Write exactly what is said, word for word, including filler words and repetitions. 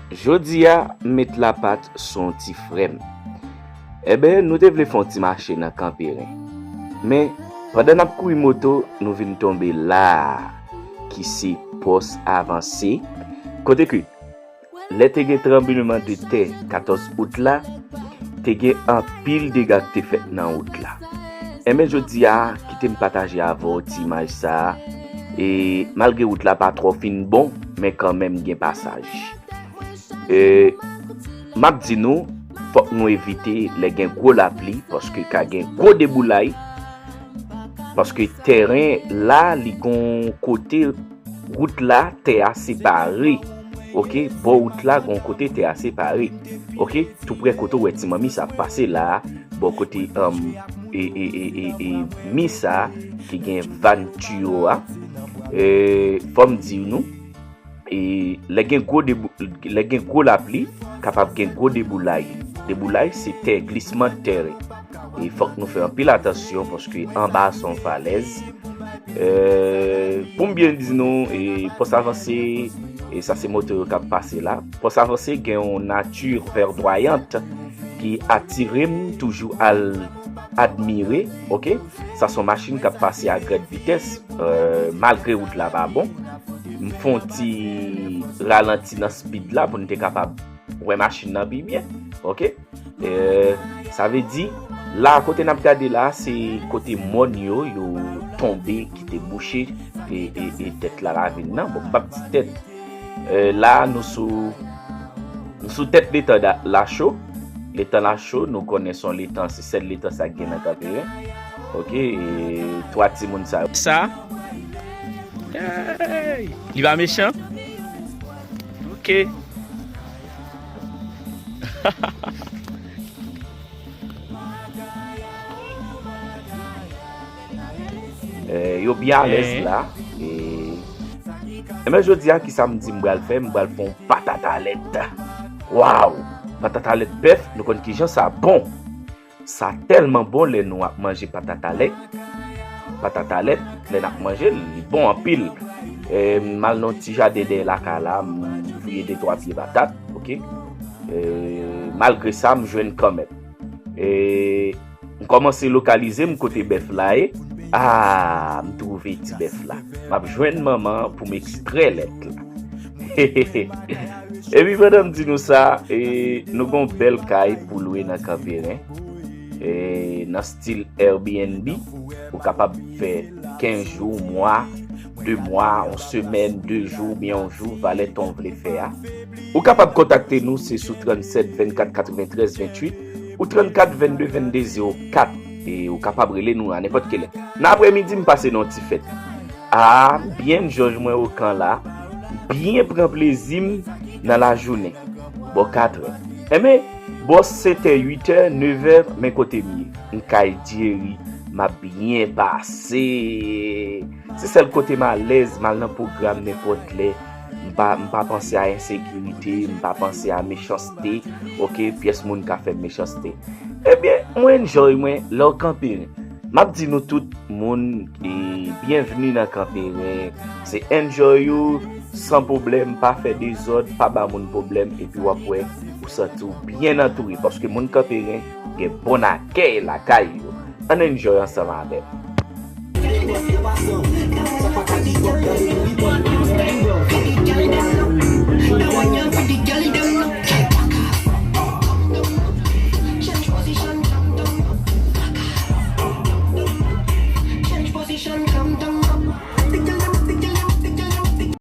Jodi a, m met lapat sou yon ti frè m. Enben, nou te vle fè yon ti mache nan Kanperen. Men, pandan n ap kouri moto, nou vin tonbe la a, ki se Pòs Avanse. Kote ke, lè te gen tranblemanntè katòz out la, te gen anpil dega ki te fèt nan wout la. Enben, jodi a, kite m pataje avè w ti imaj sa a. E malgre wout la pa twò fin bon, men kanmenm gen pasaj. E, m ap di nou, fòk nou evite lè gen gwo lapli, paske ka gen gwo deboulay, paske tèren la, li gon kote wout la, tè a separe. Oke, bò wout la, gon kote tè a separe. Oke, tou prè kote w wè ti manmi sa ap pase la, bò kote, um, e, e, e, e, e, mi sa, ki gen vàn tiyo a. E, fò m di nou, e, lè gen gwo debou-, lè gen gwo lapli, kapab gen gwo deboulay. Deboulay, se tè, glisman tèren. E fòk nou fè anpil atansyon paske anba a se yon falèz. E, pou m byen di nou, e, Pòs Avanse, e sa se moto yo k ap pase la. Pòs Avanse gen yon nati vèdwayant ki atire m toujou al admire, oke? Sa se yon machin k ap pase a grande vitès, e, malgre wout la pa bon. M fè yon ti ralanti nan speed la pou n te kapab wè machin nan pi byen, oke? E, sa vle di, la kote n ap gade la, se kote mòn yo, yo tonbe, ki te bouche, e, e, e tèt la ravin nan. Bon, m p ap di tèt. E, la, nou sou, nou sou tèt letan da-, Lacho. Letan Lacho, nou konnen se yon letan, se sèl letan sa k gen nan Kanperen. Oke, e twa timoun sa yo. Sa? Hey! Li pa mechan? Oke. Eh, yo byen alèz la. E, enben, jodi a, ki sa m di m pral fè? M pral fè yon patat alèt. Waw! Patat alèt bèf, nou konn kijan sa bon. Sa tèlman bon lè nou ap manje patat alèt. Patat alèt, lè n ap manje l, li bon anpil. E, m al nan yon ti jaden dèyè lakay la, m fouye de twa pye patat, oke? E, malgre sa, m jwenn kanmenm. E, m kòmanse lokalize m kote bèf la ye. Ah, m twouve ti bèf la. M ap jwenn manman an pou m ekstrè lèt la. Epi pandan m di nou sa, e, nou gon bèl kay pou lwe nan Kanperen. E, nan stil Airbnb, ou kapab fè kenz jou, mwa, de mwa, yon semèn, de jou, oubyen yon jou, valè tan w vle fè a. Ou kapab kontakte nou, se sou trannsèt vennkat katreventrèz venntuit ou trann kat vennde vennde zewo kat. E ou kapab rele nou a nenpòt ki lè. Nan aprèmidi, m pase nan yon ti fèt. A, m byen enjoy mwen Okan la. M byen pran plezi m nan lajounen. Bò katrè. Enben, bò setè, uitè, nevè, men kote m ye. M kay Jerry, m ap byen pase. Se sèl kote m alèz, m al nan pwogram nenpòt lè. M pa, m pa panse a ensekirite, m pa panse a mechanste. Oke, pyès moun ka fè m mechanste. Ebyen, mwen enjoy mwen lè w kanpe. M ap di nou tout moun, e, byenvni nan Kanperen. Se enjoy ou, san pwoblèm, pa fè dezòd, pa ba moun pwoblèm, epi w ap wè, ou santi w byen antoure, paske moun Kanperen gen bon akèy lakay yo. Ann enjoy ansanm avè m.